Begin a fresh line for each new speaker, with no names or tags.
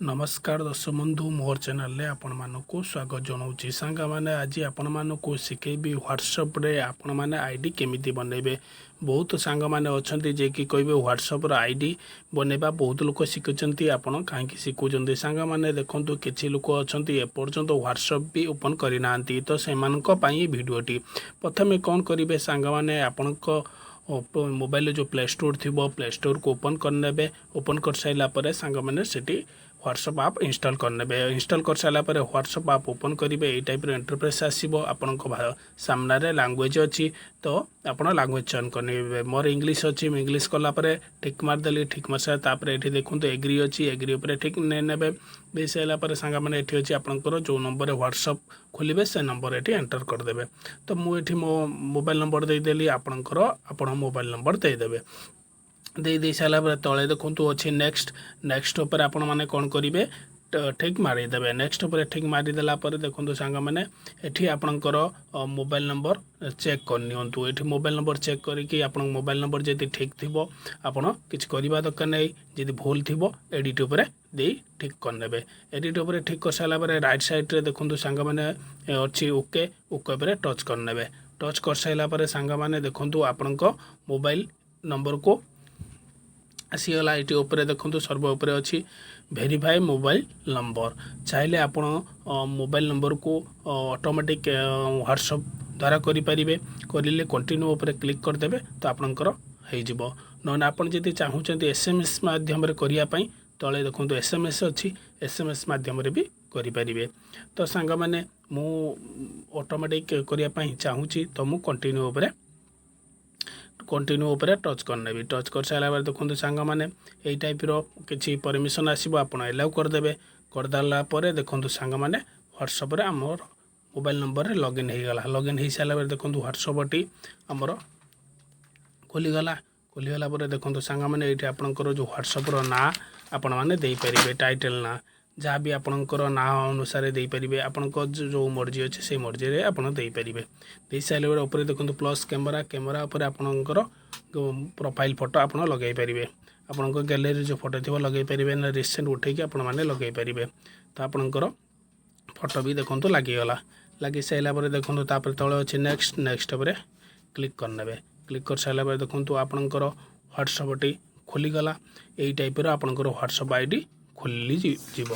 ନମସ୍କାର ଦର୍ଶକ ବନ୍ଧୁ, ମୋର ଚ୍ୟାନେଲରେ ଆପଣମାନଙ୍କୁ ସ୍ୱାଗତ ଜଣାଉଛି। ସାଙ୍ଗମାନେ, ଆଜି ଆପଣମାନଙ୍କୁ ଶିଖେଇବି ହ୍ୱାଟ୍ସଆପ୍ରେ ଆପଣମାନେ ଆଇଡ଼ି କେମିତି ବନେଇବେ। ବହୁତ ସାଙ୍ଗମାନେ ଅଛନ୍ତି ଯିଏକି କହିବେ, ହ୍ୱାଟ୍ସଆପ୍ର ଆଇଡ଼ି ବନେଇବା ବହୁତ ଲୋକ ଶିଖୁଛନ୍ତି, ଆପଣ କାହିଁକି ଶିଖୁଛନ୍ତି? ସାଙ୍ଗମାନେ, ଦେଖନ୍ତୁ, କିଛି ଲୋକ ଅଛନ୍ତି ଏପର୍ଯ୍ୟନ୍ତ ହ୍ୱାଟ୍ସଆପ୍ ବି ଓପନ୍ କରିନାହାନ୍ତି, ତ ସେମାନଙ୍କ ପାଇଁ ଏ ଭିଡ଼ିଓଟି। ପ୍ରଥମେ କ'ଣ କରିବେ ସାଙ୍ଗମାନେ, ଆପଣଙ୍କ ମୋବାଇଲରେ ଯେଉଁ ପ୍ଲେ ଷ୍ଟୋର୍ ଥିବ, ପ୍ଲେ ଷ୍ଟୋର୍କୁ ଓପନ୍ କରିନେବେ। ଓପନ୍ କରିସାରିଲା ପରେ ସାଙ୍ଗମାନେ, ସେଠି ହ୍ୱାଟ୍ସଆପ୍ ଆପ୍ ଇନଷ୍ଟଲ୍ କରିନେବେ। ଇନଷ୍ଟଲ୍ କରିସାରିଲା ପରେ ହ୍ୱାଟ୍ସଆପ୍ ଆପ୍ ଓପନ୍ କରିବେ। ଏଇ ଟାଇପ୍ର ଇଣ୍ଟରଫେସ୍ ଆସିବ। ଆପଣଙ୍କ ସାମ୍ନାରେ ଲାଙ୍ଗୁଏଜ୍ ଅଛି, ତ ଆପଣ ଲାଙ୍ଗୁଏଜ୍ ଚୟନ କରିନେବେ। ମୋର ଇଂଲିଶ ଅଛି, ମୁଁ ଇଂଲିଶ କଲା ପରେ ଟିକ୍ ମାରିଦେଲି। ଟିକ୍ ମାରି ସାରିଲା ତାପରେ ଏଠି ଦେଖନ୍ତୁ ଏଗ୍ରି ଅଛି, ଏଗ୍ରି ଉପରେ ଟିକ୍ ନେବେ। ଦେଇ ସାରିଲା ପରେ ସାଙ୍ଗମାନେ, ଏଠି ଅଛି ଆପଣଙ୍କର ଯେଉଁ ନମ୍ବରରେ ହ୍ୱାଟ୍ସଆପ୍ ଖୋଲିବେ, ସେ ନମ୍ବର ଏଠି ଏଣ୍ଟର କରିଦେବେ। ତ ମୁଁ ଏଠି ମୋ ମୋବାଇଲ ନମ୍ବର ଦେଇଦେଲି, ଆପଣଙ୍କର ଆପଣ ମୋବାଇଲ ନମ୍ବର ଦେଇଦେବେ। ଦେଇ ଦେଇ ସାରିଲା ପରେ ତଳେ ଦେଖନ୍ତୁ ଅଛି ନେକ୍ସଟ। ନେକ୍ସଟ ଉପରେ ଆପଣମାନେ କ'ଣ କରିବେ, ଟିକ୍ ମାରିଦେବେ। ନେକ୍ସଟ ଉପରେ ଟିକ୍ ମାରିଦେଲା ପରେ ଦେଖନ୍ତୁ ସାଙ୍ଗମାନେ, ଏଠି ଆପଣଙ୍କର ମୋବାଇଲ ନମ୍ବର ଚେକ୍ କରିନିଅନ୍ତୁ। ଏଠି ମୋବାଇଲ ନମ୍ବର ଚେକ୍ କରିକି ଆପଣଙ୍କ ମୋବାଇଲ ନମ୍ବର ଯଦି ଠିକ୍ ଥିବ, ଆପଣ କିଛି କରିବା ଦରକାର ନାହିଁ। ଯଦି ଭୁଲ ଥିବ, ଏଡ଼ିଟ୍ ଉପରେ ଦେଇ ଠିକ୍ କରିନେବେ। ଏଡ଼ିଟ୍ ଉପରେ ଠିକ୍ କରିସାରିଲା ପରେ ରାଇଟ୍ ସାଇଡ଼୍ରେ ଦେଖନ୍ତୁ ସାଙ୍ଗମାନେ ଅଛି ଓକେ, ଓକେ ଉପରେ ଟଚ୍ କରିନେବେ। ଟଚ୍ କରିସାରିଲା ପରେ ସାଙ୍ଗମାନେ, ଦେଖନ୍ତୁ, ଆପଣଙ୍କ ମୋବାଇଲ ନମ୍ବରକୁ ଆସିଗଲା। ଏଠି ଉପରେ ଦେଖନ୍ତୁ, ସର୍ବ ଉପରେ ଅଛି ଭେରିଫାଏ ମୋବାଇଲ ନମ୍ବର। ଚାହିଁଲେ ଆପଣ ମୋବାଇଲ ନମ୍ବରକୁ ଅଟୋମେଟିକ୍ ହ୍ୱାଟ୍ସଅପ୍ ଦ୍ୱାରା କରିପାରିବେ। କରିଲେ କଣ୍ଟିନ୍ୟୁ ଉପରେ କ୍ଲିକ୍ କରିଦେବେ ତ ଆପଣଙ୍କର ହେଇଯିବ। ନହେଲେ ଆପଣ ଯଦି ଚାହୁଁଛନ୍ତି ଏସ୍ଏମ୍ଏସ୍ ମାଧ୍ୟମରେ କରିବା ପାଇଁ, ତଳେ ଦେଖନ୍ତୁ ଏସ୍ଏମ୍ଏସ୍ ଅଛି, ଏସ୍ଏମ୍ଏସ୍ ମାଧ୍ୟମରେ ବି କରିପାରିବେ। ତ ସାଙ୍ଗମାନେ, ମୁଁ ଅଟୋମେଟିକ୍ କରିବା ପାଇଁ ଚାହୁଁଛି, ତ ମୁଁ କଣ୍ଟିନ୍ୟୁ ଉପରେ ଟଚ୍ କରିନେବି। ଟଚ୍ କରିସାରିଲା ପରେ ଦେଖନ୍ତୁ ସାଙ୍ଗମାନେ, ଏଇ ଟାଇପ୍ର କିଛି ପରମିସନ୍ ଆସିବ, ଆପଣ ଏଲାଉ କରିଦେବେ। କରିଦେଲା ପରେ ଦେଖନ୍ତୁ ସାଙ୍ଗମାନେ, ହ୍ୱାଟ୍ସଆପ୍ରେ ଆମର ମୋବାଇଲ ନମ୍ବରରେ ଲଗ୍ଇନ୍ ହେଇଗଲା। ଲଗ୍ଇନ୍ ହେଇସାରିଲା ପରେ ଦେଖନ୍ତୁ, ହ୍ୱାଟ୍ସଆପ୍ଟି ଆମର ଖୋଲିଗଲା। ଖୋଲିଗଲା ପରେ ଦେଖନ୍ତୁ ସାଙ୍ଗମାନେ, ଏଇଠି ଆପଣଙ୍କର ଯେଉଁ ହ୍ୱାଟ୍ସଆପ୍ର ନାଁ ଆପଣମାନେ ଦେଇପାରିବେ, ଟାଇଟେଲ୍ ନାଁ ଯାହା ବି ଆପଣଙ୍କର ନାଁ ଅନୁସାରେ ଦେଇପାରିବେ। ଆପଣଙ୍କ ଯେଉଁ ମର୍ଜି ଅଛି, ସେଇ ମର୍ଜିରେ ଆପଣ ଦେଇପାରିବେ। ଦେଇସାରିଲା ପରେ ଉପରେ ଦେଖନ୍ତୁ ପ୍ଲସ୍ କ୍ୟାମେରା। କ୍ୟାମେରା ଉପରେ ଆପଣଙ୍କର ପ୍ରୋଫାଇଲ୍ ଫଟୋ ଆପଣ ଲଗାଇ ପାରିବେ। ଆପଣଙ୍କ ଗ୍ୟାଲେରୀ ଯେଉଁ ଫଟୋ ଥିବ ଲଗାଇ ପାରିବେ, ନା ରିସେଣ୍ଟ ଉଠେଇକି ଆପଣମାନେ ଲଗାଇ ପାରିବେ। ତ ଆପଣଙ୍କର ଫଟୋ ବି ଦେଖନ୍ତୁ ଲାଗିଗଲା। ଲାଗି ସାରିଲା ପରେ ଦେଖନ୍ତୁ, ତାପରେ ତଳେ ଅଛି ନେକ୍ସଟ। ନେକ୍ସଟ ଉପରେ କ୍ଲିକ୍ କରିନେବେ। କ୍ଲିକ୍ କରିସାରିଲା ପରେ ଦେଖନ୍ତୁ, ଆପଣଙ୍କର ହ୍ୱାଟ୍ସଆପ୍ଟି ଖୋଲିଗଲା। ଏଇ ଟାଇପ୍ର ଆପଣଙ୍କର ହ୍ୱାଟ୍ସଆପ୍ ଆଇଡ଼ି ଖୋଲିଯିବ।